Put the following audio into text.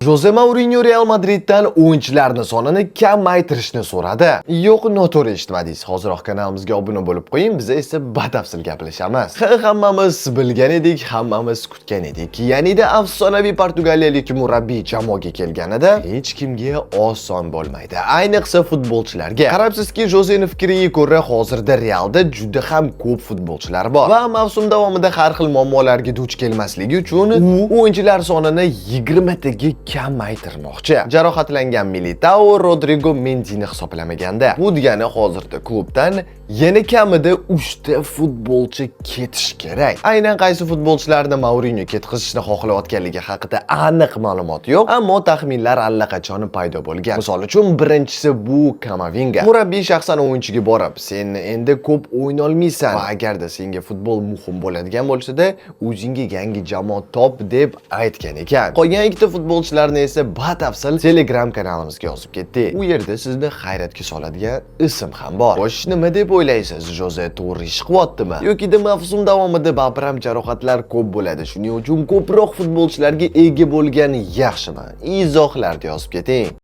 Joze Mourinyo Real Madriddan o'yinchilarni sonini kamaytirishni so'radi. Yo'q, noto'g'ri eshitmadingiz. Hoziroq kanalimizga obuna bo'lib qo'ying, biz esa batafsil gaplashamiz. Ha, hammamiz bilgan edik, hammamiz kutgan edik. Ya'ni-da afsonaviy portugaliyalik murabbiy jamoaga kelganida hech kimga oson bo'lmaydi. Ayniqsa futbolchilarga. Qarabsizki, Jozeni fikriga ko'ra, hozirda Realda juda ham ko'p futbolchilar bor. Va mavsum davomida har xil muammolarga duch kelmasligi uchun u o'yinchilar sonini 20 taga kamaytirmoqchi. Jarohatlangan Militao, Rodrigo, Mendini hisoblamaganda. Bu degani hozirda klubdan yana kamida 3 ta futbolchi ketishi kerak. Aynan qaysi futbolchilarni Mourinyo ketkazishni xohlayotganligi haqida aniq ma'lumot yo'q, ammo taxminlar allaqachon paydo bo'lgan. Misol uchun, birinchisi bu Kamavinga. Murabbiy shaxsan o'yinchiga borib, "Sen endi ko'p o'ynolmaysan va agarda senga futbol muhim bo'ladigan bo'lsa-da, o'zingga yangi jamoa top" deb aytgan ekan. Qolgan ikkita futbolchilarni esa batafsil Telegram kanalimizga yozib ketdik. U yerda sizni hayratga soladigan ism ham bor. Xo'sh, nima deb o'ylaysiz? Joze to'g'ri ish qilyaptimi? Yoki mavsum davomida baribir jarohatlar ko'p bo'ladi. Shuning uchun ko'proq futbolchilarga ega bo'lgan yaxshimi? Izohlarda yozib keting.